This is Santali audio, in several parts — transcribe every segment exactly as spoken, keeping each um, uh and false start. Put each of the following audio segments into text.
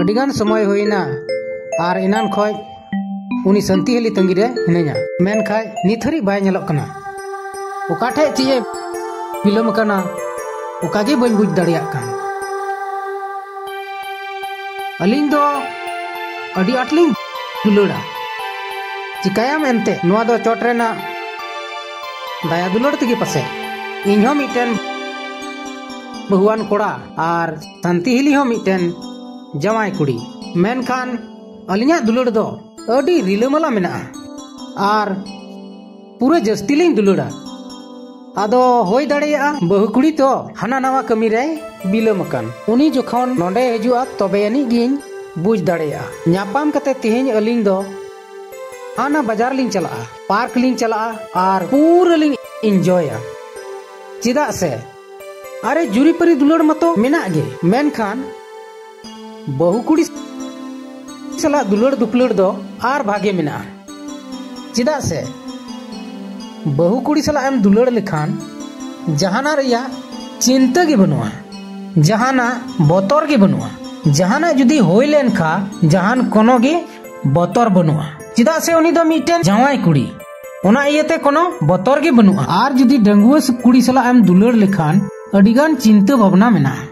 ᱟᱹᱰᱤᱜᱟᱱ ᱥᱚᱢᱚᱭ ᱦᱩᱭᱱᱟ ᱟᱨ ᱮᱱᱟᱱ ᱠᱷᱚᱡ ᱩᱱᱤ ᱥᱟᱱᱛᱤ ᱦᱤᱞᱤ ᱛᱟᱺᱜᱤ ᱨᱮ ᱦᱤᱱᱟᱹᱧᱟ, ᱢᱮᱱᱠᱷᱟᱡ ᱱᱤᱛ ᱦᱟᱹᱨᱤᱡ ᱵᱟᱭ ᱧᱮᱞᱚᱜ ᱠᱟᱱᱟ᱾ ᱚᱠᱟ ᱴᱷᱮᱡ ᱪᱮᱫ ᱮ ᱵᱤᱞᱚᱢ ᱟᱠᱟᱱᱟ, ᱚᱠᱟ ᱜᱮ ᱵᱟᱹᱧ ᱵᱩᱡᱽ ᱫᱟᱲᱮᱭᱟᱜ ᱠᱟᱱ᱾ ᱟᱹᱞᱤᱧ ᱫᱚ ᱟᱹᱰᱤ ᱟᱸᱴ ᱞᱤᱧ ᱫᱩᱞᱟᱹᱲᱟ᱾ ᱪᱤᱠᱟᱹᱭᱟᱢ ᱮᱱᱛᱮ, ᱱᱚᱣᱟ ᱫᱚ ᱪᱚᱴ ᱨᱮᱱᱟᱜ ᱫᱟᱭᱟ ᱫᱩᱞᱟᱹᱲ ᱛᱮᱜᱮ ᱯᱟᱥᱮᱡ᱾ ᱤᱧ ᱦᱚᱸ ᱢᱤᱫᱴᱮᱱ ᱵᱟᱹᱦᱩᱣᱟᱱ ᱠᱚᱲᱟ ᱟᱨ ᱥᱟᱱᱛᱤ ᱦᱤᱞᱤ ᱦᱚᱸ ᱢᱤᱫᱴᱮᱱ ᱡᱟᱶᱟᱭ ᱠᱩᱲᱤ, ᱢᱮᱱᱠᱷᱟᱱ ᱟᱹᱞᱤᱧᱟᱜ ᱫᱩᱞᱟᱹᱲ ᱫᱚ ᱟᱹᱰᱤ ᱨᱤᱞᱟᱹᱢᱟᱞᱟ ᱢᱮᱱᱟᱜᱼᱟ ᱟᱨ ᱯᱩᱨᱟᱹ ᱡᱟᱹᱥᱛᱤ ᱞᱤᱧ ᱫᱩᱞᱟᱹᱲᱟ᱾ ᱟᱫᱚ ᱦᱩᱭ ᱫᱟᱲᱮᱭᱟᱜᱼᱟ ᱵᱟᱹᱦᱩ ᱠᱩᱲᱤ ᱛᱚ ᱦᱟᱱᱟ ᱱᱟᱣᱟ ᱠᱟᱹᱢᱤ ᱨᱮᱭ ᱵᱤᱞᱚᱢ ᱟᱠᱟᱱ᱾ ᱩᱱᱤ ᱡᱚᱠᱷᱚᱱ ᱱᱚᱸᱰᱮ ᱦᱤᱡᱩᱜᱼᱟ ᱛᱚᱵᱮ ᱟᱹᱱᱤᱡ ᱜᱤᱧ ᱵᱩᱡᱽ ᱫᱟᱲᱮᱭᱟᱜᱼᱟ᱾ ᱧᱟᱯᱟᱢ ᱠᱟᱛᱮ ᱛᱮᱦᱮᱧ ᱟᱹᱞᱤᱧ ᱫᱚ ᱦᱟᱱᱟ ᱵᱟᱡᱟᱨ ᱞᱤᱧ ᱪᱟᱞᱟᱜᱼᱟ, ᱯᱟᱨᱠ ᱞᱤᱧ ᱪᱟᱞᱟᱜᱼᱟ ᱟᱨ ᱯᱩᱨᱟᱹ ᱞᱤᱧ ᱤᱱᱡᱚᱭᱟ᱾ ᱪᱮᱫᱟᱜ ᱥᱮ, ᱟᱨᱮ ᱡᱩᱨᱤᱯᱟᱹᱨᱤ ᱫᱩᱞᱟᱹᱲ ᱢᱟᱛᱚ ᱢᱮᱱᱟᱜ ᱜᱮ, ᱢᱮᱱᱠᱷᱟᱱ ᱵᱟᱹᱦᱩ ᱠᱩᱲᱤ ᱥᱟᱞᱟᱜ ᱫᱩᱞᱟᱹᱲ ᱫᱩᱯᱞᱟᱹᱲ ᱫᱚ ᱟᱨ ᱵᱷᱟᱜᱮ ᱢᱮᱱᱟᱜᱼᱟ᱾ ᱪᱮᱫᱟᱜ ᱥᱮ ᱵᱟᱹᱦᱩ ᱠᱩᱲᱤ ᱥᱟᱞᱟᱜ ᱮᱢ ᱫᱩᱞᱟᱹᱲ ᱞᱮᱠᱷᱟᱱ ᱡᱟᱦᱟᱱᱟᱜ ᱨᱮᱭᱟᱜ ᱪᱤᱱᱛᱟᱹ ᱜᱮ ᱵᱟᱹᱱᱩᱜᱼᱟ, ᱡᱟᱦᱟᱱᱟᱜ ᱵᱚᱛᱚᱨ ᱜᱮ ᱵᱟᱹᱱᱩᱜᱼᱟ᱾ ᱡᱟᱦᱟᱱᱟᱜ ᱡᱩᱫᱤ ᱦᱩᱭ ᱞᱮᱱ ᱠᱷᱟᱱ ᱡᱟᱦᱟᱱ ᱠᱳᱱᱳ ᱜᱮ ᱵᱚᱛᱚᱨ ᱵᱟᱹᱱᱩᱜᱼᱟ, ᱪᱮᱫᱟᱜ ᱥᱮ ᱩᱱᱤ ᱫᱚ ᱢᱤᱫᱴᱮᱱ ᱡᱟᱶᱟᱭ ᱠᱩᱲᱤ᱾ ᱚᱱᱟ ᱤᱭᱟᱹᱛᱮ ᱠᱳᱱᱳ ᱵᱚᱛᱚᱨ ᱜᱮ ᱵᱟᱹᱱᱩᱜᱼᱟ᱾ ᱟᱨ ᱡᱩᱫᱤ ᱰᱟᱺᱜᱩᱣᱟᱹ ᱠᱩᱲᱤ ᱥᱟᱞᱟᱜ ᱮᱢ ᱫᱩᱞᱟᱹᱲ ᱞᱮᱠᱷᱟᱱ ᱟᱹᱰᱤᱜᱟᱱ ᱪᱤᱱᱛᱟᱹ ᱵᱷᱟᱵᱽᱱᱟ ᱢᱮᱱᱟᱜᱼᱟ᱾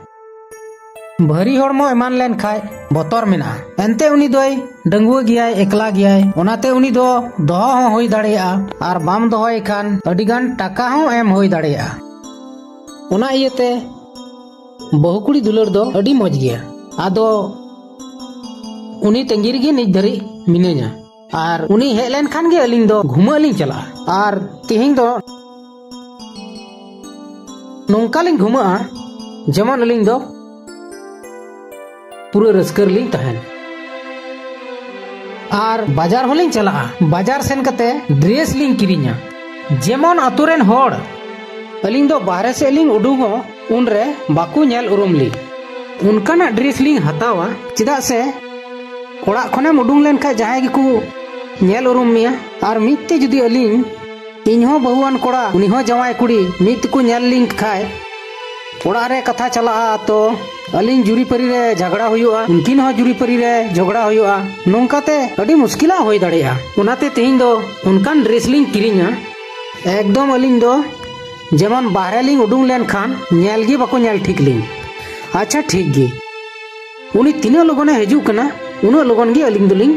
ᱵᱷᱟᱹᱨᱤ ᱦᱚᱲᱢᱚ ᱮᱢᱟᱱ ᱞᱮᱱ ᱠᱷᱟᱡ ᱵᱚᱛᱚᱨ ᱢᱮᱱᱟᱜᱼᱟ᱾ ᱮᱱᱛᱮ ᱩᱱᱤ ᱫᱚᱭ ᱰᱟᱺᱜᱩᱣᱟᱹ ᱜᱮᱭᱟᱭ, ᱮᱠᱞᱟ ᱜᱮᱭᱟᱭ, ᱚᱱᱟᱛᱮ ᱩᱱᱤ ᱫᱚ ᱫᱚᱦᱚ ᱦᱚᱸ ᱦᱩᱭ ᱫᱟᱲᱮᱭᱟᱜᱼᱟ, ᱟᱨ ᱵᱟᱢ ᱫᱚᱦᱚᱭᱮ ᱠᱷᱟᱱ ᱟᱹᱰᱤᱜᱟᱱ ᱴᱟᱠᱟ ᱦᱚᱸ ᱮᱢ ᱦᱩᱭ ᱫᱟᱲᱮᱭᱟᱜᱼᱟ᱾ ᱚᱱᱟ ᱤᱭᱟᱹᱛᱮ ᱵᱟᱹᱦᱩ ᱠᱩᱲᱤ ᱫᱩᱞᱟᱹᱲ ᱫᱚ ᱟᱹᱰᱤ ᱢᱚᱡᱽ ᱜᱮᱭᱟ᱾ ᱟᱫᱚ ᱩᱱᱤ ᱛᱟᱺᱜᱤ ᱨᱮᱜᱮ ᱱᱤᱛ ᱫᱷᱟᱹᱨᱤᱡ ᱢᱤᱱᱟᱹᱧᱟ᱾ ᱟᱨ ᱩᱱᱤ ᱦᱮᱡ ᱞᱮᱱᱠᱷᱟᱱ ᱜᱮ ᱟᱹᱞᱤᱧ ᱫᱚ ᱜᱷᱩᱢᱟᱹᱜ ᱞᱤᱧ ᱪᱟᱞᱟᱜᱼᱟ᱾ ᱟᱨ ᱛᱮᱦᱮᱧ ᱫᱚ ᱱᱚᱝᱠᱟ ᱞᱤᱧ ᱜᱷᱩᱢᱟᱹᱜᱼᱟ, ᱡᱮᱢᱚᱱ ᱟᱹᱞᱤᱧ ᱫᱚ ᱯᱩᱨᱟᱹ ᱨᱟᱹᱥᱠᱟᱹ ᱨᱮᱞᱤᱧ ᱛᱟᱦᱮᱱ᱾ ᱟᱨ ᱵᱟᱡᱟᱨ ᱦᱚᱸᱞᱤᱧ ᱪᱟᱞᱟᱜᱼᱟ᱾ ᱵᱟᱡᱟᱨ ᱥᱮᱱ ᱠᱟᱛᱮ ᱰᱨᱮᱥ ᱞᱤᱧ ᱠᱤᱨᱤᱧᱟ, ᱡᱮᱢᱚᱱ ᱟᱛᱳ ᱨᱮᱱ ᱦᱚᱲ ᱟᱹᱞᱤᱧ ᱫᱚ ᱵᱟᱦᱨᱮ ᱥᱮᱫ ᱞᱤᱧ ᱩᱰᱩᱝᱚᱜ ᱩᱱᱨᱮ ᱵᱟᱠᱚ ᱧᱮᱞ ᱩᱨᱩᱢ ᱞᱤᱧ᱾ ᱚᱱᱠᱟᱱᱟᱜ ᱰᱨᱮᱥ ᱞᱤᱧ ᱦᱟᱛᱟᱣᱟ, ᱪᱮᱫᱟᱜ ᱥᱮ ᱚᱲᱟᱜ ᱠᱷᱚᱱᱮᱢ ᱩᱰᱩᱝ ᱞᱮᱱᱠᱷᱟᱡ ᱡᱟᱦᱟᱸᱭ ᱜᱮᱠᱚ ᱧᱮᱞ ᱩᱨᱩᱢ ᱢᱮᱭᱟ᱾ ᱟᱨ ᱢᱤᱫ ᱛᱮ ᱡᱩᱫᱤ ᱟᱹᱞᱤᱧ, ᱤᱧ ᱦᱚᱸ ᱵᱟᱹᱦᱩᱣᱟᱱ ᱠᱚᱲᱟ, ᱩᱱᱤ ᱦᱚᱸ ᱡᱟᱶᱟᱭ ᱠᱩᱲᱤ, ᱢᱤᱫ ᱛᱮᱠᱚ ᱧᱮᱞ ᱞᱤᱧ ᱠᱷᱟᱡ ᱚᱲᱟᱜ ᱨᱮ ᱠᱟᱛᱷᱟ ᱪᱟᱞᱟᱜᱼᱟ ᱛᱚ, ᱟᱹᱞᱤᱧ ᱡᱩᱨᱤᱯᱟᱹᱨᱤ ᱨᱮ ᱡᱷᱟᱜᱽᱲᱟ ᱦᱩᱭᱩᱜᱼᱟ, ᱩᱱᱠᱤᱱ ᱦᱚᱸ ᱡᱩᱨᱤᱯᱟᱹᱨᱤ ᱨᱮ ᱡᱷᱚᱜᱽᱲᱟ ᱦᱩᱭᱩᱜᱼᱟ, ᱱᱚᱝᱠᱟᱛᱮ ᱟᱹᱰᱤ ᱢᱩᱥᱠᱤᱞᱟᱜ ᱦᱩᱭ ᱫᱟᱲᱮᱭᱟᱜᱼᱟ᱾ ᱚᱱᱟᱛᱮ ᱛᱮᱦᱮᱧ ᱫᱚ ᱚᱱᱠᱟᱱ ᱰᱨᱮᱥ ᱞᱤᱧ ᱠᱤᱨᱤᱧᱟ, ᱮᱠᱫᱚᱢ ᱟᱹᱞᱤᱧ ᱫᱚ ᱡᱮᱢᱚᱱ ᱵᱟᱦᱨᱮ ᱞᱤᱧ ᱩᱰᱩᱝ ᱞᱮᱱᱠᱷᱟᱱ ᱧᱮᱞ ᱜᱮ ᱵᱟᱠᱚ ᱧᱮᱞ ᱴᱷᱤᱠ ᱞᱤᱧ᱾ ᱟᱪᱪᱷᱟ, ᱴᱷᱤᱠ ᱜᱮ, ᱩᱱᱤ ᱛᱤᱱᱟᱹᱜ ᱞᱚᱜᱚᱱᱮ ᱦᱤᱡᱩᱜ ᱠᱟᱱᱟ, ᱩᱱᱟᱹᱜ ᱞᱚᱜᱚᱱ ᱜᱮ ᱟᱹᱞᱤᱧ ᱫᱚᱞᱤᱧ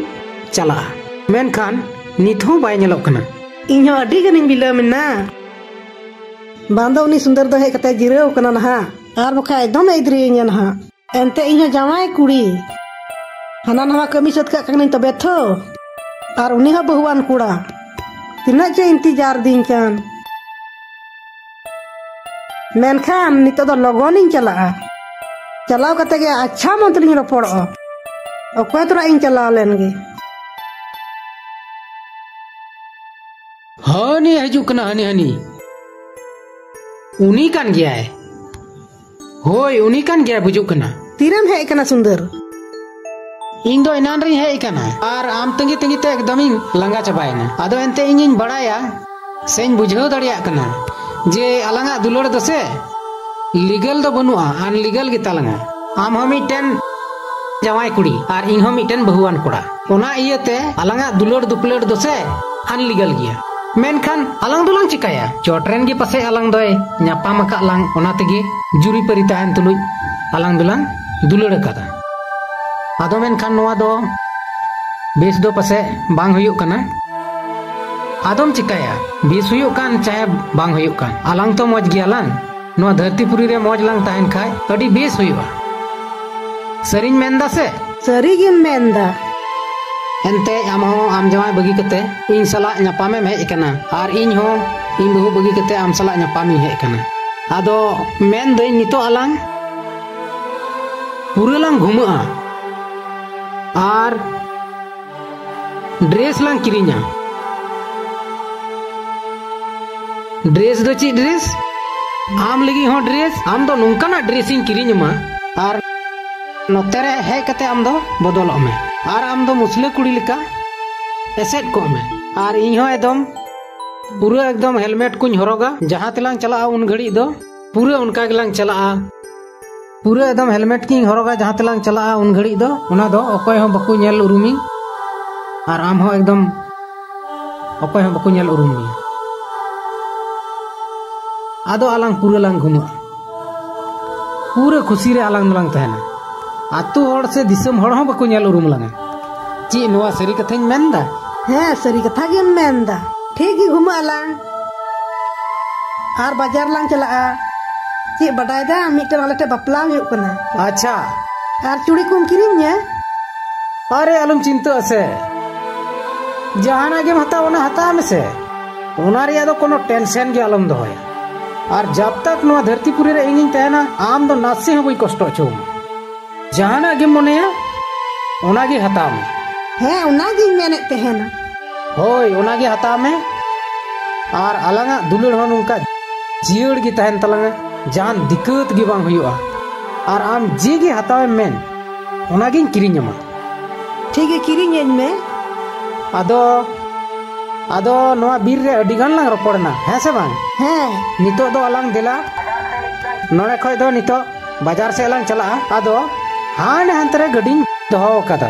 ᱪᱟᱞᱟᱜᱼᱟ᱾ ᱢᱮᱱᱠᱷᱟᱱ ᱱᱤᱛ ᱦᱚᱸ ᱵᱟᱭ ᱧᱮᱞᱚᱜ ᱠᱟᱱᱟ᱾ ᱤᱧ ᱦᱚᱸ ᱟᱹᱰᱤ ᱜᱟᱱᱤᱧ ᱵᱤᱞᱚᱢ ᱮᱱᱟ᱾ ᱵᱟᱝ ᱫᱚ ᱩᱱᱤ ᱥᱩᱱᱫᱚᱨ ᱫᱚ ᱦᱮᱡ ᱠᱟᱛᱮ ᱡᱤᱨᱟᱹᱣ ᱠᱟᱱᱟ ᱱᱟᱦᱟᱜ, ᱟᱨ ᱵᱟᱠᱷᱟᱡ ᱫᱚᱢᱮ ᱮᱫᱽᱨᱮᱭᱟᱹᱧᱟ ᱱᱟᱦᱟᱜ᱾ ᱮᱱᱛᱮ ᱤᱧ ᱦᱚᱸ ᱡᱟᱶᱟᱭ ᱠᱩᱲᱤ, ᱦᱟᱱᱟ ᱱᱟᱣᱟ ᱠᱟᱹᱢᱤ ᱥᱟᱹᱛ ᱠᱟᱜ ᱠᱟᱹᱱᱟᱹᱧ ᱛᱚᱵᱮ ᱛᱷᱚ᱾ ᱟᱨ ᱩᱱᱤ ᱦᱚᱸ ᱵᱟᱹᱦᱩᱣᱟᱱ ᱠᱚᱲᱟ, ᱛᱤᱱᱟᱹᱜ ᱪᱚ ᱤᱱᱛᱤᱡᱟᱨ ᱫᱤᱧ ᱠᱟᱱ᱾ ᱢᱮᱱᱠᱷᱟᱱ ᱱᱤᱛᱚᱜ ᱫᱚ ᱞᱚᱜᱚᱱᱤᱧ ᱪᱟᱞᱟᱜᱼᱟ᱾ ᱪᱟᱞᱟᱣ ᱠᱟᱛᱮ ᱜᱮ ᱟᱪᱪᱷᱟ ᱢᱚᱱ ᱛᱮᱞᱤᱧ ᱨᱚᱯᱚᱲᱚᱜᱼᱟ᱾ ᱚᱠᱚᱭ ᱛᱚᱨᱟ ᱤᱧ ᱪᱟᱞᱟᱣ ᱞᱮᱱ ᱜᱮ᱾ ᱦᱟᱹᱱᱤ ᱦᱤᱡᱩᱜ ᱠᱟᱱᱟ, ᱦᱟᱹᱱᱤ, ᱦᱟᱹᱱᱤ᱾ ᱩᱱᱤ ᱠᱟᱱ ᱜᱮᱭᱟᱭ᱾ ᱦᱳᱭ, ᱩᱱᱤ ᱠᱟᱱ ᱜᱮᱭᱟᱭ, ᱵᱩᱡᱩᱜ ᱠᱟᱱᱟ᱾ ᱛᱤᱨᱮᱢ ᱦᱮᱡ ᱟᱠᱟᱱᱟ, ᱥᱩᱱᱫᱚᱨ? ᱤᱧ ᱫᱚ ᱮᱱᱟᱱ ᱨᱤᱧ ᱦᱮᱡ ᱟᱠᱟᱱᱟ, ᱟᱨ ᱟᱢ ᱛᱟᱺᱜᱤ ᱛᱟᱺᱜᱤ ᱛᱮ ᱮᱠᱫᱚᱢᱤᱧ ᱞᱟᱸᱜᱟ ᱪᱟᱵᱟᱭᱮᱱᱟ᱾ ᱟᱫᱚ ᱮᱱᱛᱮ ᱤᱧᱤᱧ ᱵᱟᱲᱟᱭᱟ, ᱥᱮᱧ ᱵᱩᱡᱷᱟᱹᱣ ᱫᱟᱲᱮᱭᱟᱜ ᱠᱟᱱᱟ ᱡᱮ ᱟᱞᱟᱝᱟᱜ ᱫᱩᱞᱟᱹᱲ ᱫᱚᱥᱮ legal ᱫᱚ ᱵᱟᱹᱱᱩᱜᱼᱟ, unlegal ᱜᱮᱛᱟᱞᱟᱝᱟ᱾ ᱟᱢ ᱦᱚᱸ ᱢᱤᱫᱴᱮᱱ ᱡᱟᱶᱟᱭ ᱠᱩᱲᱤ ᱟᱨ ᱤᱧ ᱦᱚᱸ ᱢᱤᱫᱴᱮᱱ ᱵᱟᱹᱦᱩᱣᱟᱱ ᱠᱚᱲᱟ᱾ ᱚᱱᱟ ᱤᱭᱟᱹᱛᱮ ᱟᱞᱟᱝᱟᱜ ᱫᱩᱞᱟᱹᱲ ᱫᱩᱯᱞᱟᱹᱲ ᱫᱚᱥᱮ unlegal ᱜᱮᱭᱟ᱾ ᱢᱮᱱᱠᱷᱟᱱ ᱟᱞᱟᱝ ᱫᱚᱞᱟᱝ ᱪᱤᱠᱟᱹᱭᱟ? ᱪᱚᱴ ᱨᱮᱱ ᱜᱮ ᱯᱟᱥᱮᱡ ᱟᱞᱟᱝ ᱫᱚᱭ ᱧᱟᱯᱟᱢ ᱟᱠᱟᱫ ᱞᱟᱝ, ᱚᱱᱟ ᱛᱮᱜᱮ ᱡᱩᱨᱤᱯᱟᱹᱨᱤ ᱛᱟᱦᱮᱱ ᱛᱩᱞᱩᱡ ᱟᱞᱟᱝ ᱫᱚᱞᱟᱝ ᱫᱩᱞᱟᱹᱲ ᱟᱠᱟᱫᱟ᱾ ᱟᱫᱚ ᱢᱮᱱᱠᱷᱟᱱ ᱱᱚᱣᱟ ᱫᱚ ᱵᱮᱥ ᱫᱚ ᱯᱟᱥᱮᱡ ᱵᱟᱝ ᱦᱩᱭᱩᱜ ᱠᱟᱱᱟ᱾ ᱟᱫᱚᱢ ᱪᱤᱠᱟᱹᱭᱟ, ᱵᱮᱥ ᱦᱩᱭᱩᱜ ᱠᱟᱱ ᱪᱟᱦᱮ ᱵᱟᱝ ᱦᱩᱭᱩᱜ ᱠᱟᱱ, ᱟᱞᱟᱝ ᱛᱚ ᱢᱚᱡᱽ ᱜᱮᱭᱟᱞᱟᱝ᱾ ᱱᱚᱣᱟ ᱫᱷᱟᱹᱨᱛᱤ ᱯᱩᱨᱤ ᱨᱮ ᱢᱚᱡᱽ ᱞᱟᱝ ᱛᱟᱦᱮᱱ ᱠᱷᱟᱡ ᱟᱹᱰᱤ ᱵᱮᱥ ᱦᱩᱭᱩᱜᱼᱟ᱾ ᱥᱟᱹᱨᱤᱧ ᱢᱮᱱᱫᱟ ᱥᱮ? ᱥᱟᱹᱨᱤ ᱜᱮᱢ ᱢᱮᱱᱫᱟ᱾ ᱮᱱᱛᱮ ᱟᱢ ᱦᱚᱸ ᱟᱢ ᱡᱟᱶᱟᱭ ᱵᱟᱹᱜᱤ ᱠᱟᱛᱮ ᱤᱧ ᱥᱟᱞᱟᱜ ᱧᱟᱯᱟᱢᱮᱢ ᱦᱮᱡ ᱟᱠᱟᱱᱟ, ᱟᱨ ᱤᱧ ᱦᱚᱸ ᱤᱧ ᱵᱟᱹᱦᱩ ᱵᱟᱹᱜᱤ ᱠᱟᱛᱮ ᱟᱢ ᱥᱟᱞᱟᱜ ᱧᱟᱯᱟᱢᱤᱧ ᱦᱮᱡ ᱟᱠᱟᱱᱟ᱾ ᱟᱫᱚ ᱢᱮᱱᱫᱟᱹᱧ, ᱱᱤᱛᱚᱜ ᱟᱞᱟᱝ ᱯᱩᱨᱟᱹ ᱞᱟᱝ ᱜᱷᱩᱢᱟᱹᱜᱼᱟ ᱟᱨ ᱰᱨᱮᱥ ᱞᱟᱝ ᱠᱤᱨᱤᱧᱟ᱾ ᱰᱨᱮᱥ ᱫᱚ ᱪᱮᱫ ᱰᱨᱮᱥ? ᱟᱢ ᱞᱟᱹᱜᱤᱫ ᱦᱚᱸ ᱰᱨᱮᱥ, ᱟᱢ ᱫᱚ ᱱᱚᱝᱠᱟᱱᱟᱜ ᱰᱨᱮᱥ ᱤᱧ ᱠᱤᱨᱤᱧ ᱟᱢᱟ, ᱟᱨ ᱱᱚᱛᱮ ᱨᱮ ᱦᱮᱡ ᱠᱟᱛᱮ ᱟᱢ ᱫᱚ ᱵᱚᱫᱚᱞᱚᱜ ᱢᱮ, ᱟᱨ ᱟᱢ ᱫᱚ ᱢᱩᱥᱞᱟᱹ ᱠᱩᱲᱤ ᱞᱮᱠᱟ ᱮᱥᱮᱫ ᱠᱚᱜ ᱢᱮ, ᱟᱨ ᱤᱧ ᱦᱚᱸ ᱮᱠᱫᱚᱢ ᱯᱩᱨᱟᱹ ᱮᱠᱫᱚᱢ ᱦᱮᱞᱢᱮᱴ ᱠᱚᱧ ᱦᱚᱨᱚᱜᱟ᱾ ᱡᱟᱦᱟᱸ ᱛᱮᱞᱟᱝ ᱪᱟᱞᱟᱜᱼᱟ ᱩᱱ ᱜᱷᱟᱹᱲᱤᱡ ᱫᱚ ᱯᱩᱨᱟᱹ ᱚᱱᱠᱟ ᱜᱮᱞᱟᱝ ᱪᱟᱞᱟᱜᱼᱟ᱾ ᱯᱩᱨᱟᱹ ᱮᱠᱫᱚᱢ helmet ᱜᱤᱧ ᱦᱚᱨᱚᱜᱟ ᱡᱟᱦᱟᱸ ᱛᱮᱞᱟᱝ ᱪᱟᱞᱟᱜᱼᱟ, ᱩᱱ ᱜᱷᱟᱹᱲᱤᱡ ᱫᱚ ᱚᱱᱟ ᱫᱚ ᱚᱠᱚᱭ ᱦᱚᱸ ᱵᱟᱠᱚ ᱧᱮᱞ ᱩᱨᱩᱢᱤᱧ, ᱟᱨ ᱟᱢ ᱦᱚᱸ ᱮᱠᱫᱚᱢ ᱚᱠᱚᱭ ᱦᱚᱸ ᱵᱟᱠᱚ ᱧᱮᱞ ᱩᱨᱩᱢ ᱢᱮᱭᱟ᱾ ᱟᱫᱚ ᱟᱞᱟᱝ ᱯᱩᱨᱟᱹ ᱞᱟᱝ ᱜᱷᱩᱢᱟᱹᱜᱼᱟ, ᱯᱩᱨᱟᱹ ᱠᱷᱩᱥᱤ ᱨᱮ ᱟᱞᱟᱝ ᱫᱚᱞᱟᱝ ᱛᱟᱦᱮᱱᱟ᱾ ᱟᱛᱳ ᱦᱚᱲ ᱥᱮ ᱫᱤᱥᱚᱢ ᱦᱚᱲ ᱦᱚᱸ ᱵᱟᱠᱚ ᱧᱮᱞ ᱩᱨᱩᱢ ᱞᱟᱝᱟ᱾ ᱪᱮᱫ ᱱᱚᱣᱟ ᱥᱟᱹᱨᱤ ᱠᱟᱛᱷᱟᱧ ᱢᱮᱱᱫᱟ? ᱦᱮᱸ, ᱥᱟᱹᱨᱤ ᱠᱟᱛᱷᱟ ᱜᱮᱢ ᱢᱮᱱᱫᱟ᱾ ᱴᱷᱤᱠ ᱜᱮ, ᱜᱷᱩᱢᱟᱹᱜ ᱟᱞᱟᱝ᱾ ᱟᱨ ᱵᱟᱡᱟᱨ ᱞᱟᱝ ᱪᱟᱞᱟᱜᱼᱟ᱾ ᱪᱮᱫ ᱵᱟᱰᱟᱭ ᱫᱟ, ᱢᱤᱫᱴᱮᱱ ᱟᱞᱮ ᱴᱷᱮᱱ ᱵᱟᱯᱞᱟ ᱦᱩᱭᱩᱜ ᱠᱟᱱᱟ᱾ ᱟᱪᱪᱷᱟ᱾ ᱟᱨ ᱪᱩᱲᱤ ᱠᱚᱢ ᱠᱤᱨᱤᱧ ᱧᱟ? ᱟᱨᱮ, ᱟᱞᱚᱢ ᱪᱤᱱᱛᱟᱹᱜᱼᱟ ᱥᱮ, ᱡᱟᱦᱟᱱᱟᱜ ᱜᱮᱢ ᱦᱟᱛᱟᱣᱟ, ᱚᱱᱟ ᱦᱟᱛᱟᱣ ᱢᱮᱥᱮ᱾ ᱚᱱᱟ ᱨᱮᱭᱟᱜ ᱫᱚ ᱠᱳᱱᱳ tension ᱜᱮ ᱟᱞᱚᱢ ᱫᱚᱦᱚᱭᱟ᱾ ᱟᱨ ᱡᱟᱵ ᱛᱟᱠ ᱱᱚᱣᱟ ᱫᱷᱟᱹᱨᱛᱤ ᱯᱩᱨᱤ ᱨᱮ ᱤᱧᱤᱧ ᱛᱟᱦᱮᱱᱟ, ᱟᱢ ᱫᱚ ᱱᱟᱥᱮ ᱦᱚᱸ ᱵᱟᱹᱧ ᱠᱚᱥᱴᱚ ᱦᱚᱪᱚᱣᱟᱢᱟ᱾ ᱡᱟᱦᱟᱱᱟᱜ ᱜᱮᱢ ᱢᱚᱱᱮᱭᱟ, ᱚᱱᱟᱜᱮ ᱦᱟᱛᱟᱣ ᱢᱮ᱾ ᱦᱮᱸ, ᱚᱱᱟᱜᱤᱧ ᱢᱮᱱᱮᱫ ᱛᱟᱦᱮᱱᱟ᱾ ᱦᱳᱭ, ᱚᱱᱟᱜᱮ ᱦᱟᱛᱟᱣ ᱢᱮ᱾ ᱟᱨ ᱟᱞᱟᱝᱟᱜ ᱫᱩᱞᱟᱹᱲ ᱦᱚᱸ ᱱᱚᱝᱠᱟ ᱡᱤᱭᱟᱹᱲ ᱜᱮ ᱛᱟᱦᱮᱱ ᱛᱟᱞᱟᱝᱟ, ᱡᱟᱦᱟᱱ ᱫᱤᱠᱠᱟᱹᱛ ᱜᱮ ᱵᱟᱝ ᱦᱩᱭᱩᱜᱼᱟ᱾ ᱟᱨ ᱟᱢ ᱡᱮ ᱜᱮ ᱦᱟᱛᱟᱣᱮᱢ ᱢᱮᱱ, ᱚᱱᱟᱜᱤᱧ ᱠᱤᱨᱤᱧ ᱟᱢᱟ᱾ ᱴᱷᱤᱠ ᱜᱮ, ᱠᱤᱨᱤᱧᱟᱹᱧ ᱢᱮ᱾ ᱟᱫᱚ, ᱟᱫᱚ ᱱᱚᱣᱟ ᱵᱤᱨ ᱨᱮ ᱟᱹᱰᱤ ᱜᱟᱱ ᱞᱟᱝ ᱨᱚᱯᱚᱲ ᱮᱱᱟ, ᱦᱮᱸ ᱥᱮ ᱵᱟᱝ? ᱦᱮᱸ᱾ ᱱᱤᱛᱚᱜ ᱫᱚ ᱟᱞᱟᱝ ᱫᱮᱞᱟ, ᱱᱚᱰᱮ ᱠᱷᱚᱡ ᱫᱚ ᱱᱤᱛᱚᱜ ᱵᱟᱡᱟᱨ ᱥᱮᱫ ᱞᱟᱝ ᱪᱟᱞᱟᱜᱼᱟ᱾ ᱟᱫᱚ ᱦᱟᱱᱮ ᱦᱟᱱᱛᱮ ᱨᱮ ᱜᱟᱹᱰᱤᱧ ᱫᱚᱦᱚ ᱟᱠᱟᱫᱟ,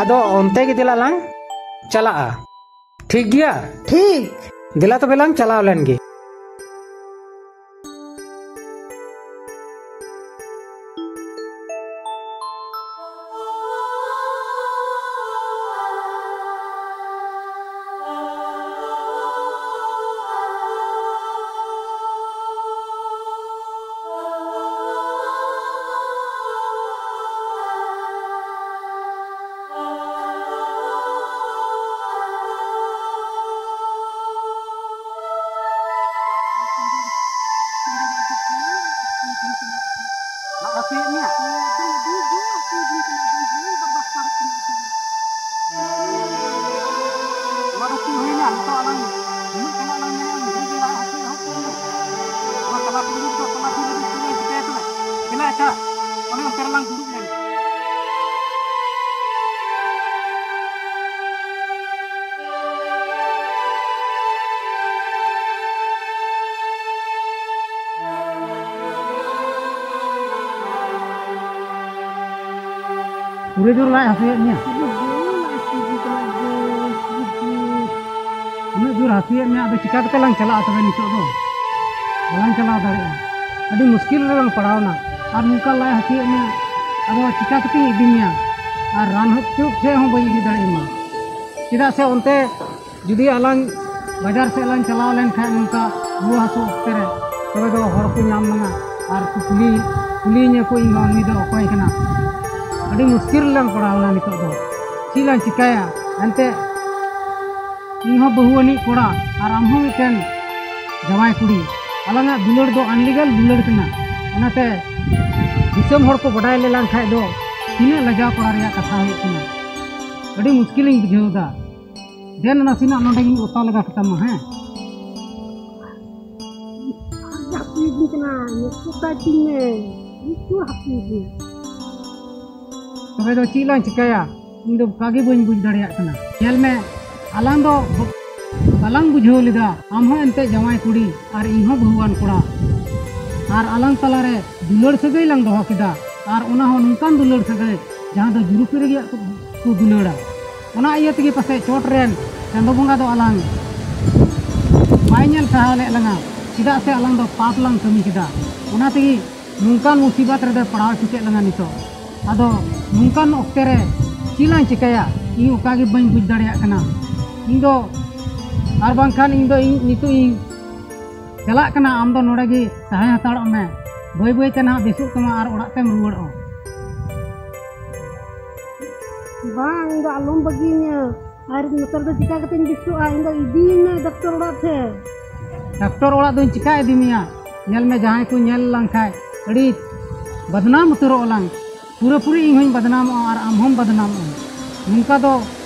ᱟᱫᱚ ᱚᱱᱛᱮ ᱜᱮ ᱫᱮᱞᱟ ᱞᱟᱝ ᱪᱟᱞᱟᱜᱼᱟ᱾ ᱴᱷᱤᱠ ᱜᱮᱭᱟ? ᱴᱷᱤᱠ᱾ ᱫᱮᱞᱟ ᱛᱚᱵᱮ ᱞᱟᱝ ᱪᱟᱞᱟᱣ ᱞᱮᱱ ᱜᱮ᱾ ᱞᱟᱡ ᱦᱟᱹᱥᱩᱭᱮᱫ ᱢᱮᱭᱟ? ᱱᱚᱣᱟ ᱫᱚ ᱪᱮᱫ ᱦᱩᱭᱱᱟ? ᱱᱤᱛᱚᱜ ᱟᱞᱟᱝ ᱩᱱᱟᱹᱜ ᱪᱟᱞᱟᱜ ᱞᱟᱝ ᱢᱮᱱᱟ, ᱩᱱ ᱜᱷᱟᱹᱲᱤᱡ ᱜᱮ ᱞᱟᱡ ᱦᱟᱹᱥᱩ ᱮᱦᱚᱵ ᱠᱮᱫ ᱢᱮᱭᱟ᱾ ᱱᱚᱣᱟ ᱛᱟᱞᱟ ᱠᱩᱞᱦᱤ ᱨᱮᱫᱚ, ᱛᱟᱞᱟ ᱠᱩᱞᱦᱤ ᱨᱮᱫᱚ ᱪᱮᱫ ᱞᱟᱝ ᱪᱤᱠᱟᱹᱭᱟ ᱛᱚᱵᱮ? ᱫᱮᱞᱟ ᱟᱪᱪᱷᱟ, ᱚᱱᱮ ᱚᱱᱛᱮ ᱨᱮᱞᱟᱝ ᱫᱩᱲᱩᱵ ᱞᱮᱱ ᱜᱮ᱾ ᱯᱩᱨᱟᱹ ᱡᱳᱨ ᱞᱟᱡ ᱦᱟᱹᱥᱩᱭᱮᱫ ᱢᱮᱭᱟ? ᱩᱱᱟᱹᱜ ᱡᱳᱨ ᱦᱟᱹᱥᱩᱭᱮᱫ ᱢᱮᱭᱟ, ᱟᱫᱚ ᱪᱤᱠᱟ ᱠᱟᱛᱮ ᱞᱟᱝ ᱪᱟᱞᱟᱜᱼᱟ ᱛᱚᱵᱮ ᱱᱤᱛᱚᱜ ᱫᱚ? ᱵᱟᱞᱟᱝ ᱪᱟᱞᱟᱣ ᱫᱟᱲᱮᱭᱟᱜᱼᱟ᱾ ᱟᱹᱰᱤ ᱢᱩᱥᱠᱤᱞ ᱨᱮᱞᱟᱝ ᱯᱟᱲᱟᱣᱱᱟ᱾ ᱟᱨ ᱱᱚᱝᱠᱟ ᱞᱟᱡ ᱦᱟᱹᱥᱩᱭᱮᱫ ᱢᱮᱭᱟ, ᱟᱫᱚ ᱪᱤᱠᱟ ᱠᱟᱛᱮᱧ ᱤᱫᱤ ᱢᱮᱭᱟ? ᱟᱨ ᱨᱟᱱ ᱦᱚᱸ ᱪᱮᱫ ᱦᱚᱸ ᱵᱟᱹᱧ ᱤᱫᱤ ᱫᱟᱲᱮᱭᱟᱢᱟ᱾ ᱪᱮᱫᱟᱜ ᱥᱮ ᱚᱱᱛᱮ ᱡᱩᱫᱤ ᱟᱞᱟᱝ ᱵᱟᱡᱟᱨ ᱥᱮᱫ ᱞᱟᱝ ᱪᱟᱞᱟᱣ ᱞᱮᱱᱠᱷᱟᱱ ᱱᱚᱝᱠᱟ ᱨᱩᱣᱟᱹ ᱦᱟᱹᱥᱩ ᱚᱠᱛᱮ ᱨᱮ, ᱛᱚᱵᱮ ᱫᱚ ᱦᱚᱲ ᱠᱚ ᱧᱟᱢ ᱞᱟᱝᱟ ᱟᱨ ᱠᱚ ᱠᱩᱞᱤ, ᱠᱩᱞᱤᱭᱤᱧᱟᱹ ᱠᱚ, "ᱤᱧ ᱫᱚ ᱱᱩᱭ ᱫᱚ ᱚᱠᱚᱭ ᱠᱟᱱᱟ?" ᱟᱹᱰᱤ ᱢᱩᱥᱠᱤᱞ ᱨᱮᱞᱟᱝ ᱯᱟᱲᱟᱣᱱᱟ ᱱᱤᱛᱚᱜ ᱫᱚ᱾ ᱪᱮᱫ ᱞᱟᱝ ᱪᱤᱠᱟᱹᱭᱟ? ᱮᱱᱛᱮ ᱤᱧ ᱦᱚᱸ ᱵᱟᱹᱦᱩ ᱟᱹᱱᱤᱡ ᱠᱚᱲᱟ ᱟᱨ ᱟᱢ ᱦᱚᱸ ᱢᱤᱫᱴᱮᱱ ᱡᱟᱶᱟᱭ ᱠᱩᱲᱤ᱾ ᱟᱞᱟᱝᱟᱜ ᱫᱩᱞᱟᱹᱲ ᱫᱚ ᱟᱱᱞᱤᱜᱟᱞ ᱫᱩᱞᱟᱹᱲ ᱠᱟᱱᱟ᱾ ᱚᱱᱟᱛᱮ ᱫᱤᱥᱚᱢ ᱦᱚᱲ ᱠᱚ ᱵᱟᱰᱟᱭ ᱞᱮᱞᱟᱝ ᱠᱷᱟᱡ ᱫᱚ ᱛᱤᱱᱟᱹᱜ ᱞᱟᱡᱟᱣ ᱯᱟᱲᱟ ᱨᱮᱭᱟᱜ ᱠᱟᱛᱷᱟ ᱦᱩᱭᱩᱜ ᱠᱟᱱᱟ᱾ ᱟᱹᱰᱤ ᱢᱩᱥᱠᱤᱞᱤᱧ ᱵᱩᱡᱷᱟᱹᱣ ᱮᱫᱟ᱾ ᱫᱮᱱ ᱱᱟᱥᱮᱱᱟᱜ ᱱᱚᱰᱮ ᱜᱤᱧ ᱚᱛᱟ ᱞᱮᱜᱟ ᱠᱮᱛᱟᱢᱟ, ᱦᱮᱸ? ᱟᱨ ᱦᱟᱹᱥᱩᱭᱤᱫᱤᱧ ᱠᱟᱱᱟ, ᱱᱩᱠᱩ ᱠᱟᱭ ᱛᱤᱧ ᱢᱮ, ᱱᱩᱠᱩ ᱦᱟᱹᱥᱩᱭᱤᱫᱤᱧᱟ᱾ ᱛᱚᱵᱮ ᱫᱚ ᱪᱮᱫ ᱞᱟᱝ ᱪᱤᱠᱟᱹᱭᱟ? ᱤᱧ ᱫᱚ ᱚᱱᱠᱟ ᱜᱮ ᱵᱟᱹᱧ ᱵᱩᱡᱽ ᱫᱟᱲᱮᱭᱟᱜ ᱠᱟᱱᱟ᱾ ᱧᱮᱞ ᱢᱮ, ᱟᱞᱟᱝ ᱫᱚ ᱵᱟᱞᱟᱝ ᱵᱩᱡᱷᱟᱹᱣ ᱞᱮᱫᱟ, ᱟᱢ ᱦᱚᱸ ᱮᱱᱛᱮ ᱡᱟᱶᱟᱭ ᱠᱩᱲᱤ ᱟᱨ ᱤᱧ ᱦᱚᱸ ᱵᱟᱹᱦᱩᱣᱟᱱ ᱠᱚᱲᱟ, ᱟᱨ ᱟᱞᱟᱝ ᱛᱟᱞᱟᱨᱮ ᱫᱩᱞᱟᱹᱲ ᱥᱟᱹᱜᱟᱹᱭ ᱞᱟᱝ ᱫᱚᱦᱚ ᱠᱮᱫᱟ, ᱟᱨ ᱚᱱᱟ ᱦᱚᱸ ᱱᱚᱝᱠᱟᱱ ᱫᱩᱞᱟᱹᱲ ᱥᱟᱹᱜᱟᱹᱭ ᱡᱟᱦᱟᱸ ᱫᱚ ᱡᱩᱨᱤᱯᱤ ᱨᱮᱜᱮ ᱠᱚ ᱫᱩᱞᱟᱹᱲᱟ᱾ ᱚᱱᱟ ᱤᱭᱟᱹ ᱛᱮᱜᱮ ᱯᱟᱥᱮᱡ ᱪᱚᱴ ᱨᱮᱱ ᱪᱟᱸᱫᱚ ᱵᱚᱸᱜᱟ ᱫᱚ ᱟᱞᱟᱝ ᱵᱟᱭ ᱧᱮᱞ ᱥᱟᱦᱟᱣ ᱞᱮᱫ ᱞᱟᱝᱟ, ᱪᱮᱫᱟᱜ ᱥᱮ ᱟᱞᱟᱝ ᱫᱚ ᱯᱟᱯ ᱞᱟᱝ ᱠᱟᱹᱢᱤ ᱠᱮᱫᱟ᱾ ᱚᱱᱟ ᱛᱮᱜᱮ ᱱᱚᱝᱠᱟᱱ ᱢᱩᱥᱤᱵᱟᱛ ᱨᱮᱫᱚ ᱯᱟᱲᱟᱣ ᱦᱚᱪᱚ ᱠᱮᱫ ᱞᱟᱝᱟ ᱱᱤᱛᱚᱜ᱾ ᱟᱫᱚ ᱱᱚᱝᱠᱟᱱ ᱚᱠᱛᱮ ᱨᱮ ᱪᱮᱫ ᱞᱟᱝ ᱪᱤᱠᱟᱹᱭᱟ? ᱤᱧ ᱚᱠᱟ ᱜᱮ ᱵᱟᱹᱧ ᱵᱩᱡᱽ ᱫᱟᱲᱮᱭᱟᱜ ᱠᱟᱱᱟ᱾ ᱤᱧ ᱫᱚ, ᱟᱨ ᱵᱟᱝᱠᱷᱟᱱ ᱤᱧ ᱫᱚ, ᱤᱧ ᱱᱤᱛᱚᱜ ᱤᱧ ᱪᱟᱞᱟᱜ ᱠᱟᱱᱟ, ᱟᱢ ᱫᱚ ᱱᱚᱰᱮ ᱜᱮ ᱛᱟᱦᱮᱸ ᱦᱟᱛᱟᱲᱚᱜ ᱢᱮ᱾ ᱵᱟᱹᱭ ᱵᱟᱹᱭ ᱛᱮ ᱱᱟᱦᱟᱜ ᱵᱮᱥᱚᱜ ᱛᱟᱢᱟ ᱟᱨ ᱚᱲᱟᱜ ᱛᱮᱢ ᱨᱩᱣᱟᱹᱲᱚᱜᱼᱟ᱾ ᱵᱟᱝ, ᱤᱧ ᱫᱚ ᱟᱞᱚᱢ ᱵᱟᱹᱜᱤᱭᱟᱹᱧᱟ᱾ ᱟᱨ ᱱᱮᱛᱟᱨ ᱫᱚ ᱪᱤᱠᱟ ᱠᱟᱛᱮᱧ ᱵᱮᱥᱚᱜᱼᱟ? ᱤᱧ ᱫᱚ ᱤᱫᱤᱭᱤᱧ ᱢᱮ ᱰᱟᱠᱛᱚᱨ ᱚᱲᱟᱜ ᱛᱮ᱾ ᱰᱟᱠᱛᱚᱨ ᱚᱲᱟᱜ ᱫᱚᱧ ᱪᱤᱠᱟ ᱤᱫᱤ ᱢᱮᱭᱟ? ᱧᱮᱞ ᱢᱮ, ᱡᱟᱦᱟᱸᱭ ᱠᱚ ᱧᱮᱞ ᱞᱟᱝ ᱠᱷᱟᱡ ᱟᱹᱰᱤ ᱵᱟᱫᱱᱟᱢ ᱩᱛᱟᱹᱨᱚᱜ ᱟᱞᱟᱝ᱾ ᱯᱩᱨᱟᱹᱯᱩᱨᱤ ᱤᱧ ᱦᱚᱸᱧ ᱵᱟᱫᱱᱟᱢᱚᱜᱼᱟ ᱟᱨ ᱟᱢ ᱦᱚᱸᱢ ᱵᱟᱫᱱᱟᱢᱚᱜᱼᱟ᱾ ᱱᱚᱝᱠᱟ ᱫᱚ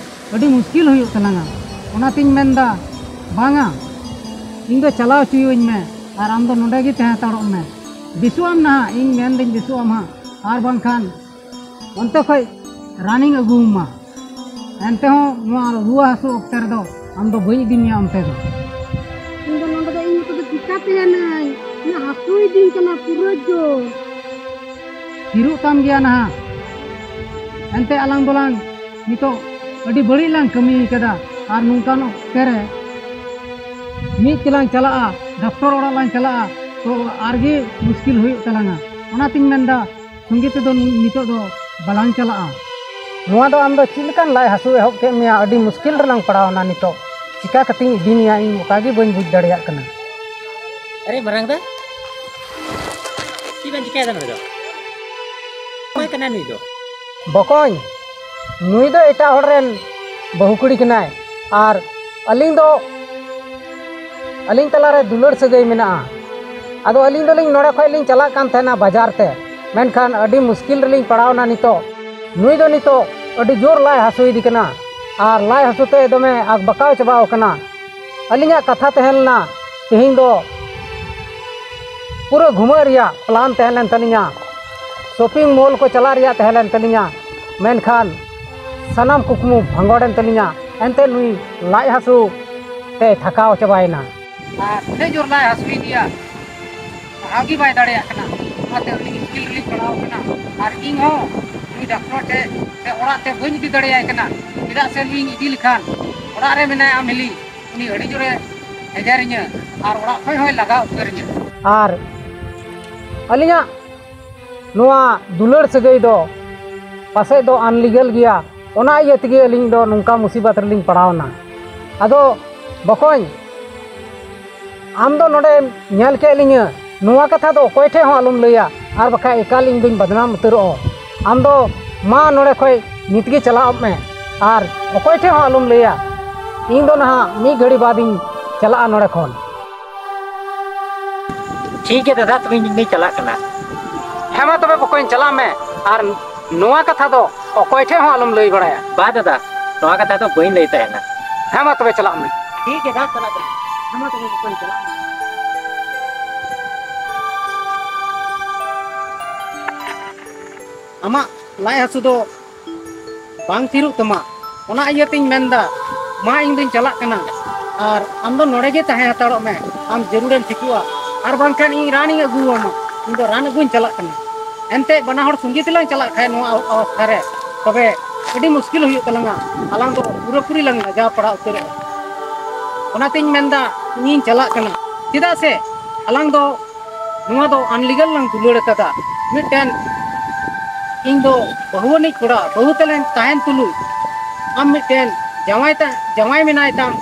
ᱟᱹᱰᱤ ᱢᱩᱥᱠᱤᱞ ᱦᱩᱭᱩᱜ ᱛᱟᱞᱟᱝᱟ᱾ ᱚᱱᱟᱛᱤᱧ ᱢᱮᱱᱫᱟ, ᱵᱟᱝᱟ, ᱤᱧ ᱫᱚ ᱪᱟᱞᱟᱣ ᱦᱚᱪᱚᱭᱟᱹᱧ ᱢᱮ ᱟᱨ ᱟᱢ ᱫᱚ ᱱᱚᱰᱮ ᱜᱮ ᱛᱟᱦᱮᱸ ᱦᱟᱛᱟᱲᱚᱜ ᱢᱮ᱾ ᱵᱮᱥᱚᱜ ᱟᱢ ᱱᱟᱦᱟᱜ, ᱤᱧ ᱢᱮᱱᱫᱟᱹᱧ ᱵᱮᱥᱚᱜ ᱟᱢ ᱦᱟᱸᱜ, ᱟᱨ ᱵᱟᱝᱠᱷᱟᱱ ᱚᱱᱛᱮ ᱠᱷᱚᱡ ᱨᱟᱱᱤᱧ ᱟᱹᱜᱩᱣᱟᱢᱟ᱾ ᱮᱱᱛᱮ ᱦᱚᱸ ᱱᱚᱣᱟ ᱨᱩᱣᱟᱹ ᱦᱟᱹᱥᱩ ᱚᱠᱛᱮ ᱨᱮᱫᱚ ᱟᱢ ᱫᱚ ᱵᱟᱹᱧ ᱤᱫᱤ ᱢᱮᱭᱟ ᱚᱱᱛᱮ ᱫᱚ᱾ ᱤᱧ ᱫᱚ ᱱᱚᱰᱮ ᱫᱚ ᱤᱧ ᱢᱚᱛᱚ ᱫᱚ ᱪᱤᱠᱟ ᱛᱟᱦᱮᱱᱟᱹᱧ? ᱤᱧᱟᱹᱜ ᱦᱟᱹᱥᱩᱭᱤᱫᱤᱧ ᱠᱟᱱᱟ ᱯᱩᱨᱟᱹ ᱡᱳᱨ᱾ ᱛᱷᱤᱨᱚᱜ ᱛᱟᱢ ᱜᱮᱭᱟ ᱱᱟᱦᱟᱜ᱾ ᱮᱱᱛᱮ ᱟᱞᱟᱝ ᱫᱚᱞᱟᱝ ᱱᱤᱛᱚᱜ ᱟᱹᱰᱤ ᱵᱟᱹᱲᱤᱡ ᱞᱟᱝ ᱠᱟᱹᱢᱤ ᱠᱟᱫᱟ᱾ ᱟᱨ ᱱᱚᱝᱠᱟᱱ ᱚᱠᱛᱮ ᱨᱮ ᱢᱤᱫ ᱛᱮᱞᱟᱝ ᱪᱟᱞᱟᱜᱼᱟ, ᱰᱟᱠᱛᱚᱨ ᱚᱲᱟᱜ ᱞᱟᱝ ᱪᱟᱞᱟᱜᱼᱟ, ᱛᱚ ᱟᱨᱜᱮ ᱢᱩᱥᱠᱤᱞ ᱦᱩᱭᱩᱜ ᱛᱟᱞᱟᱝᱟ᱾ ᱚᱱᱟᱛᱤᱧ ᱢᱮᱱᱫᱟ, ᱥᱚᱸᱜᱮ ᱛᱮᱫᱚ ᱱᱤᱛᱚᱜ ᱫᱚ ᱵᱟᱞᱟᱝ ᱪᱟᱞᱟᱜᱼᱟ᱾ ᱱᱚᱣᱟ ᱫᱚ ᱟᱢ ᱫᱚ ᱪᱮᱫ ᱞᱮᱠᱟᱱ ᱞᱟᱡ ᱦᱟᱹᱥᱩ ᱮᱦᱚᱵ ᱠᱮᱫ ᱢᱮᱭᱟ? ᱟᱹᱰᱤ ᱢᱩᱥᱠᱤᱞ ᱨᱮᱞᱟᱝ ᱯᱟᱲᱟᱣᱱᱟ ᱱᱤᱛᱚᱜ᱾ ᱪᱤᱠᱟ ᱠᱟᱛᱮᱧ ᱤᱫᱤ ᱢᱮᱭᱟ, ᱤᱧ ᱚᱠᱟ ᱜᱮ ᱵᱟᱹᱧ ᱵᱩᱡᱽ ᱫᱟᱲᱮᱭᱟᱜ ᱠᱟᱱᱟ᱾ ᱟᱨᱮ ᱢᱟᱨᱟᱝ ᱫᱟ, ᱪᱮᱫ ᱵᱮᱱ ᱪᱤᱠᱟᱹᱭᱮᱫᱟ ᱱᱚᱰᱮ ᱫᱚ? ᱚᱠᱚᱭ ᱠᱟᱱᱟᱭ ᱱᱩᱭ ᱫᱚ? ᱵᱚᱠᱚᱧ, ᱱᱩᱭ ᱫᱚ ᱮᱴᱟᱜ ᱦᱚᱲ ᱨᱮᱱ ᱵᱟᱹᱦᱩ ᱠᱩᱲᱤ ᱠᱟᱱᱟᱭ᱾ ᱟᱨ ᱟᱹᱞᱤᱧ ᱫᱚ, ᱟᱹᱞᱤᱧ ᱛᱟᱞᱟᱨᱮ ᱫᱩᱞᱟᱹᱲ ᱥᱟᱹᱜᱟᱹᱭ ᱢᱮᱱᱟᱜᱼᱟ᱾ ᱟᱫᱚ ᱟᱹᱞᱤᱧ ᱫᱚᱞᱤᱧ ᱱᱚᱰᱮ ᱠᱷᱚᱱ ᱞᱤᱧ ᱪᱟᱞᱟᱜ ᱠᱟᱱ ᱛᱟᱦᱮᱱᱟ ᱵᱟᱡᱟᱨ ᱛᱮ, ᱢᱮᱱᱠᱷᱟᱱ ᱟᱹᱰᱤ ᱢᱩᱥᱠᱤᱞ ᱨᱮᱞᱤᱧ ᱯᱟᱲᱟᱣᱱᱟ ᱱᱤᱛᱚᱜ᱾ ᱱᱩᱭ ᱫᱚ ᱱᱤᱛᱚᱜ ᱟᱹᱰᱤ ᱡᱳᱨ ᱞᱟᱡ ᱦᱟᱹᱥᱩᱭᱮᱫᱮ ᱠᱟᱱᱟ ᱟᱨ ᱞᱟᱡ ᱦᱟᱹᱥᱩ ᱛᱮ ᱫᱚᱢᱮ ᱟᱠᱵᱟᱠᱟᱣ ᱪᱟᱵᱟᱣ ᱠᱟᱱᱟ᱾ ᱟᱹᱞᱤᱧᱟᱜ ᱠᱟᱛᱷᱟ ᱛᱟᱦᱮᱸ ᱞᱮᱱᱟ, ᱛᱮᱦᱮᱧ ᱫᱚ ᱯᱩᱨᱟᱹ ᱜᱷᱩᱢᱟᱹᱜ ᱨᱮᱭᱟᱜ ᱯᱞᱟᱱ ᱛᱟᱦᱮᱸ ᱞᱮᱱ ᱛᱟᱹᱞᱤᱧᱟ, ᱥᱚᱯᱤᱝ ᱢᱚᱞ ᱠᱚ ᱪᱟᱞᱟᱜ ᱨᱮᱭᱟᱜ ᱛᱟᱦᱮᱸ ᱞᱮᱱ ᱛᱟᱹᱞᱤᱧᱟ, ᱢᱮᱱᱠᱷᱟᱱ ᱥᱟᱱᱟᱢ ᱠᱩᱠᱢᱩ ᱵᱷᱟᱸᱜᱚᱲᱮᱱ ᱛᱟᱹᱞᱤᱧᱟ᱾ ᱮᱱᱛᱮ ᱱᱩᱭ ᱞᱟᱡ ᱦᱟᱹᱥᱩ ᱛᱮᱭ ᱛᱷᱟᱠᱟᱣ ᱪᱟᱵᱟᱭᱮᱱᱟ᱾ ᱟᱨ ᱩᱱᱟᱹᱜ ᱡᱳᱨ ᱞᱟᱡ ᱦᱟᱹᱥᱩᱭᱮᱫᱮᱭᱟ, ᱥᱟᱦᱟᱣ ᱜᱮ ᱵᱟᱭ ᱫᱟᱲᱮᱭᱟᱜ ᱠᱟᱱᱟ᱾ ᱚᱱᱟᱛᱮ ᱟᱹᱰᱤ ᱢᱩᱥᱠᱤᱞ ᱨᱮᱞᱤᱧ ᱯᱟᱲᱟᱣ ᱠᱟᱱᱟ᱾ ᱟᱨ ᱤᱧ ᱦᱚᱸ ᱩᱱᱤ ᱰᱟᱠᱛᱚᱨ ᱴᱷᱮᱱ ᱥᱮ ᱚᱲᱟᱜ ᱛᱮ ᱵᱟᱹᱧ ᱤᱫᱤ ᱫᱟᱲᱮᱭᱟᱭ ᱠᱟᱱᱟ, ᱪᱮᱫᱟᱜ ᱥᱮ ᱱᱩᱭᱤᱧ ᱤᱫᱤ ᱞᱮᱠᱷᱟᱱ ᱚᱲᱟᱜ ᱨᱮ ᱢᱮᱱᱟᱭᱟ ᱟᱢ ᱦᱤᱞᱤ, ᱩᱱᱤ ᱟᱹᱰᱤ ᱡᱳᱨᱮ ᱮᱜᱮᱨᱤᱧᱟᱹ ᱟᱨ ᱚᱲᱟᱜ ᱠᱷᱚᱱ ᱦᱚᱸᱭ ᱞᱟᱜᱟ ᱩᱛᱟᱹᱨᱤᱧᱟᱹ᱾ ᱟᱨ ᱟᱹᱞᱤᱧᱟᱜ ᱱᱚᱣᱟ ᱫᱩᱞᱟᱹᱲ ᱥᱟᱹᱜᱟᱹᱭ ᱫᱚ ᱯᱟᱥᱮᱡ ᱫᱚ ᱟᱱᱞᱤᱜᱟᱞ ᱜᱮᱭᱟ, ᱚᱱᱟ ᱤᱭᱟᱹ ᱛᱮᱜᱮ ᱟᱹᱞᱤᱧ ᱫᱚ ᱱᱚᱝᱠᱟ ᱢᱩᱥᱤᱵᱟᱛ ᱨᱮᱞᱤᱧ ᱯᱟᱲᱟᱣᱱᱟ᱾ ᱟᱫᱚ ᱵᱚᱠᱚᱧ, ᱟᱢ ᱫᱚ ᱱᱚᱰᱮᱢ ᱧᱮᱞ ᱠᱮᱫ ᱞᱤᱧᱟᱹ, ᱱᱚᱣᱟ ᱠᱟᱛᱷᱟ ᱫᱚ ᱚᱠᱚᱭ ᱴᱷᱮᱱ ᱦᱚᱸ ᱟᱞᱚᱢ ᱞᱟᱹᱭᱟ, ᱟᱨ ᱵᱟᱠᱷᱟᱡ ᱮᱠᱟᱞ ᱤᱧ ᱫᱩᱧ ᱵᱟᱫᱱᱟᱢ ᱩᱛᱟᱹᱨᱚᱜᱼᱟ᱾ ᱟᱢ ᱫᱚ ᱢᱟ ᱱᱚᱰᱮ ᱠᱷᱚᱡ ᱱᱤᱛ ᱜᱮ ᱪᱟᱞᱟᱜ ᱢᱮ ᱟᱨ ᱚᱠᱚᱭ ᱴᱷᱮᱱ ᱦᱚᱸ ᱟᱞᱚᱢ ᱞᱟᱹᱭᱟ᱾ ᱤᱧ ᱫᱚ ᱱᱟᱦᱟᱜ ᱢᱤᱫ ᱜᱷᱟᱹᱲᱤ ᱵᱟᱫ ᱤᱧ ᱪᱟᱞᱟᱜᱼᱟ ᱱᱚᱰᱮ ᱠᱷᱚᱱ᱾ ᱴᱷᱤᱠ ᱜᱮᱭᱟ ᱫᱟᱫᱟ, ᱛᱚᱵᱮ ᱤᱧ ᱫᱚᱧ ᱪᱟᱞᱟᱜ ᱠᱟᱱᱟ᱾ ᱦᱮᱸ ᱢᱟ ᱛᱚᱵᱮ ᱵᱚᱠᱚᱧ, ᱪᱟᱞᱟᱜ ᱢᱮ ᱟᱨ ᱱᱚᱣᱟ ᱠᱟᱛᱷᱟ ᱫᱚ ᱚᱠᱚᱭ ᱴᱷᱮᱱ ᱦᱚᱸ ᱟᱞᱚᱢ ᱞᱟᱹᱭ ᱵᱟᱲᱟᱭᱟ᱾ ᱵᱟ ᱫᱟᱫᱟ, ᱱᱚᱣᱟ ᱠᱟᱛᱷᱟ ᱫᱚ ᱵᱟᱹᱧ ᱞᱟᱹᱭ ᱛᱟᱦᱮᱱᱟ᱾ ᱦᱮᱸ ᱢᱟ ᱛᱚᱵᱮ ᱪᱟᱞᱟᱜ ᱢᱮ᱾ ᱴᱷᱤᱠ ᱜᱮᱭᱟ ᱫᱟᱫᱟ, ᱪᱟᱞᱟᱜ ᱠᱟᱱᱟ᱾ ᱦᱮᱸ ᱢᱟ ᱛᱚᱵᱮ ᱵᱚᱠᱚᱧ, ᱪᱟᱞᱟᱜ ᱢᱮ᱾ ᱟᱢᱟᱜ ᱞᱟᱡ ᱦᱟᱹᱥᱩ ᱫᱚ ᱵᱟᱝ ᱛᱷᱤᱨᱚᱜ ᱛᱟᱢᱟ᱾ ᱚᱱᱟ ᱤᱭᱟᱹᱛᱤᱧ ᱢᱮᱱᱫᱟ, ᱢᱟ ᱤᱧ ᱫᱩᱧ ᱪᱟᱞᱟᱜ ᱠᱟᱱᱟ᱾ ᱟᱨ ᱟᱢ ᱫᱚ ᱱᱚᱰᱮ ᱜᱮ ᱛᱟᱦᱮᱸ ᱦᱟᱛᱟᱲᱚᱜ ᱢᱮ, ᱟᱢ ᱡᱟᱹᱨᱩᱲᱮᱢ ᱴᱷᱤᱠᱚᱜᱼᱟ᱾ ᱟᱨ ᱵᱟᱝᱠᱷᱟᱱ ᱤᱧ ᱨᱟᱱᱤᱧ ᱟᱹᱜᱩᱣᱟᱢᱟ, ᱤᱧ ᱫᱚ ᱨᱟᱱ ᱟᱹᱜᱩᱧ ᱪᱟᱞᱟᱜ ᱠᱟᱱᱟ᱾ ᱮᱱᱛᱮ ᱵᱟᱱᱟ ᱦᱚᱲ ᱥᱚᱸᱜᱮ ᱛᱮᱞᱟᱝ ᱪᱟᱞᱟᱜ ᱠᱷᱟᱡ ᱱᱚᱣᱟ ᱚᱵᱚᱥᱛᱷᱟ ᱨᱮ, ᱛᱚᱵᱮ ᱟᱹᱰᱤ ᱢᱩᱥᱠᱤᱞ ᱦᱩᱭᱩᱜ ᱛᱟᱞᱟᱝᱟ, ᱟᱞᱟᱝ ᱫᱚ ᱯᱩᱨᱟᱹᱯᱩᱨᱤ ᱞᱟᱝ ᱞᱟᱡᱟᱣ ᱯᱟᱲᱟᱣ ᱩᱛᱟᱹᱨᱚᱜᱼᱟ᱾ ᱚᱱᱟᱛᱤᱧ ᱢᱮᱱᱫᱟ, ᱤᱧᱤᱧ ᱪᱟᱞᱟᱜ ᱠᱟᱱᱟ᱾ ᱪᱮᱫᱟᱜ ᱥᱮ ᱟᱞᱟᱝ ᱫᱚ ᱱᱚᱣᱟ ᱫᱚ ᱟᱱᱞᱤᱜᱟᱞ ᱞᱟᱝ ᱫᱩᱞᱟᱹᱲ ᱟᱠᱟᱫᱟ᱾ ᱢᱤᱫᱴᱮᱱ ᱤᱧ ᱫᱚ ᱵᱟᱹᱦᱩ ᱟᱹᱱᱤᱡ ᱠᱚᱲᱟ, ᱵᱟᱹᱦᱩ ᱛᱟᱞᱮᱱ ᱛᱟᱦᱮᱱ ᱛᱩᱞᱩᱡ ᱟᱢ ᱢᱤᱫᱴᱮᱱ ᱡᱟᱶᱟᱭ ᱛᱟ-, ᱡᱟᱶᱟᱭ ᱢᱮᱱᱟᱭ ᱛᱟᱢ,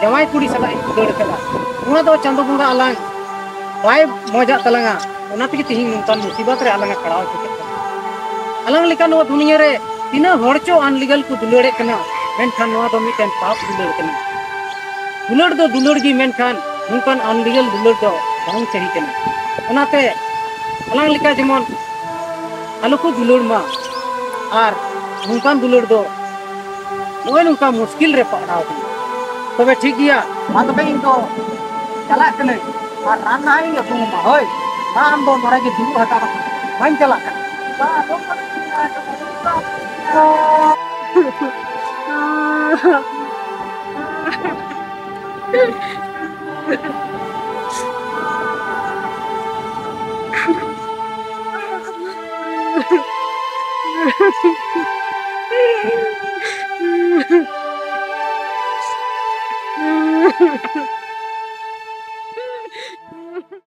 ᱡᱟᱶᱟᱭ ᱠᱩᱲᱤ ᱥᱟᱞᱟᱜ ᱤᱧ ᱫᱩᱞᱟᱹᱲ ᱟᱠᱟᱫᱟ᱾ ᱱᱚᱣᱟ ᱫᱚ ᱪᱟᱸᱫᱚ ᱵᱚᱸᱜᱟ ᱟᱞᱟᱝ ᱵᱟᱭ ᱢᱚᱡᱟᱜ ᱛᱟᱞᱟᱝᱟ, ᱚᱱᱟ ᱛᱮᱜᱮ ᱛᱮᱦᱮᱧ ᱱᱚᱝᱠᱟᱱ ᱢᱩᱥᱤᱵᱟᱛ ᱨᱮ ᱟᱞᱟᱝ ᱮ ᱯᱟᱲᱟᱣ ᱦᱚᱪᱚ ᱠᱮᱫ ᱵᱚᱱᱟ᱾ ᱟᱞᱟᱝ ᱞᱮᱠᱟ ᱱᱚᱣᱟ ᱫᱩᱱᱤᱭᱟᱹ ᱨᱮ ᱛᱤᱱᱟᱹᱜ ᱦᱚᱲ ᱪᱚ ᱟᱱᱞᱤᱜᱟᱞ ᱠᱚ ᱫᱩᱞᱟᱹᱲᱮᱫ ᱠᱟᱱᱟ, ᱢᱮᱱᱠᱷᱟᱱ ᱱᱚᱣᱟ ᱫᱚ ᱢᱤᱫᱴᱮᱱ ᱯᱟᱯ ᱫᱩᱞᱟᱹᱲ ᱠᱟᱱᱟ᱾ ᱫᱩᱞᱟᱹᱲ ᱫᱚ ᱫᱩᱞᱟᱹᱲ ᱜᱮ, ᱢᱮᱱᱠᱷᱟᱱ ᱱᱚᱝᱠᱟᱱ ᱟᱱᱞᱤᱜᱟᱞ ᱫᱩᱞᱟᱹᱲ ᱫᱚ ᱵᱟᱝ ᱥᱟᱹᱦᱤ ᱠᱟᱱᱟ᱾ ᱚᱱᱟᱛᱮ ᱟᱞᱟᱝ ᱞᱮᱠᱟ ᱡᱮᱢᱚᱱ ᱟᱞᱚ ᱠᱚ ᱫᱩᱞᱟᱹᱲ ᱢᱟ, ᱟᱨ ᱱᱚᱝᱠᱟᱱ ᱫᱩᱞᱟᱹᱲ ᱫᱚ ᱱᱚᱜᱼᱚᱭ ᱱᱚᱝᱠᱟ ᱢᱩᱥᱠᱤᱞ ᱨᱮ ᱯᱟᱲᱟᱣ ᱠᱟᱱᱟ᱾ ᱛᱚᱵᱮ ᱴᱷᱤᱠ ᱜᱮᱭᱟ, ᱢᱟ ᱛᱚᱵᱮ ᱤᱧ ᱫᱚ ᱪᱟᱞᱟᱜ ᱠᱟᱹᱱᱟᱹᱧ, ᱟᱨ ᱨᱟᱱ ᱱᱟᱦᱟᱜ ᱤᱧ ᱟᱹᱜᱩ ᱟᱢᱟ᱾ ᱦᱳᱭ, ᱢᱟ ᱟᱢ ᱫᱚ ᱱᱚᱰᱮ ᱜᱮ ᱫᱩᱲᱩᱵ ᱦᱟᱛᱟᱲ ᱢᱮ, ᱢᱟᱧ ᱪᱟᱞᱟᱜ ᱠᱟᱱᱟ᱾